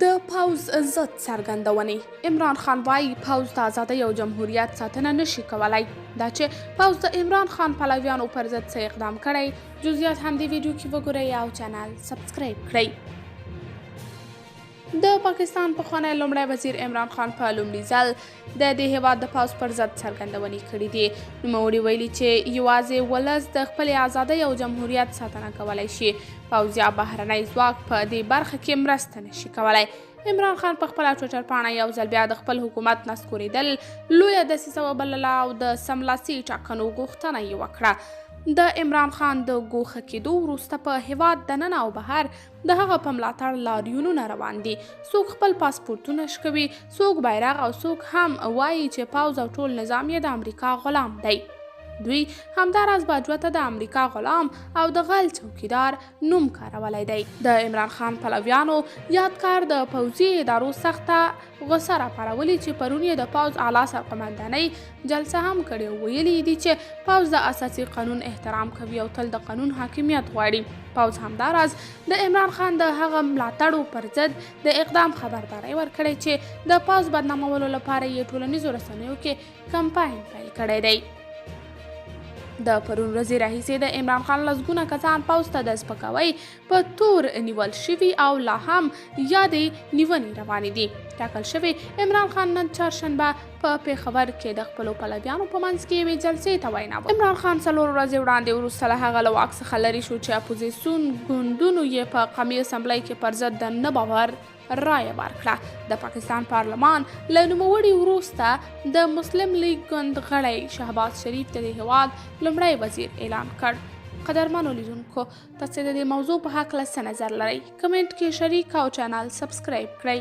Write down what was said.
د پوځ ضد څرګندونې. عمران خان وايي، پوځ د ازادۍ او جمهوریت ساتنه نه شي کولای. دا چې پوځ د عمران خان پلویانو پر ضد څه اقدام کړی، جزئیات هم دې ویډیو کې وګورئ او چینل سبسکرایب کړئ. د پاکستان پخوانی لومړی وزیر عمران خان په لومړي ځل د دې هېواد د پوځ پر ضد څرګندونې کړې دي. نوموړي ویلي چې یوازې ولس د خپلې ازادۍ او جمهوریت ساتنه کولی شي، پوځ یا بهرنی ځواک په دې برخه کې مرسته نشي کولی. عمران خان په خپله ټویټر پاڼه یو ځل بیا د خپل حکومت نسکورېدل لویه دسیسه وبلله او د سملاسي ټاکنو غوښتنه یې وکړه. د عمران خان د ګوښه کېدو وروسته په هېواد دننه او بهر د هغه په ملاتړ لاریونونه روان دي. څوک خپل پاسپورتونه شکوي، څوک بیرغ او څوک هم وایي چې پوځ او ټول نظام یې د امریکا غلام دی. دوی همداراز باجوه ته د امریکا غلام او د غل چوکیدار نوم کارولی دی. د عمران خان پلویانو یاد کار د پوځي ادارو سخته غوسه راپارولې چې پرون یې د پوځ اعلی سرقومندانۍ جلسه هم کړې او ویلي یې دي چې پوځ د اساسي قانون احترام کوي او تل د قانون حاکمیت غواړي. پوځ همداراز د عمران خان د هغه ملاتړو پر ضد د اقدام خبرداری ورکړی چې د پوځ بدنامولو لپاره یې ټولنیزو رسنیو کې کمپاین پیل کړی دی. د پرون ورځې راهیسې د عمران خان لسګونه کسان پوځ ته د سپکاوی په تور نیول شوي او لا هم یادې نیونې روانې دي. ټاکل شوې عمران خان نن چهارشنبه په پېښور کې د خپلو پلویانو په منځ کې یوې جلسې ته وینا وکړه. عمران خان څلور ورځې وړاندې وروسته له هغه له واک څخه لرې شو چې اپوزیسیون ګوندونو یې په قومي اسمبلۍ کې پر ضد د نه باور رایه ورکړه. د پاکستان پارلمان له نوموړي وروسته د مسلم لیګ ګوند غړی شهباز شریف د دې هېواد لومړی وزیر اعلان کړ. قدرمنو لیدونکو، تاسو د دې موضوع په هکله څه نظر لرئ؟ کمنټ کې شریک او چینل سبسکرایب کړئ.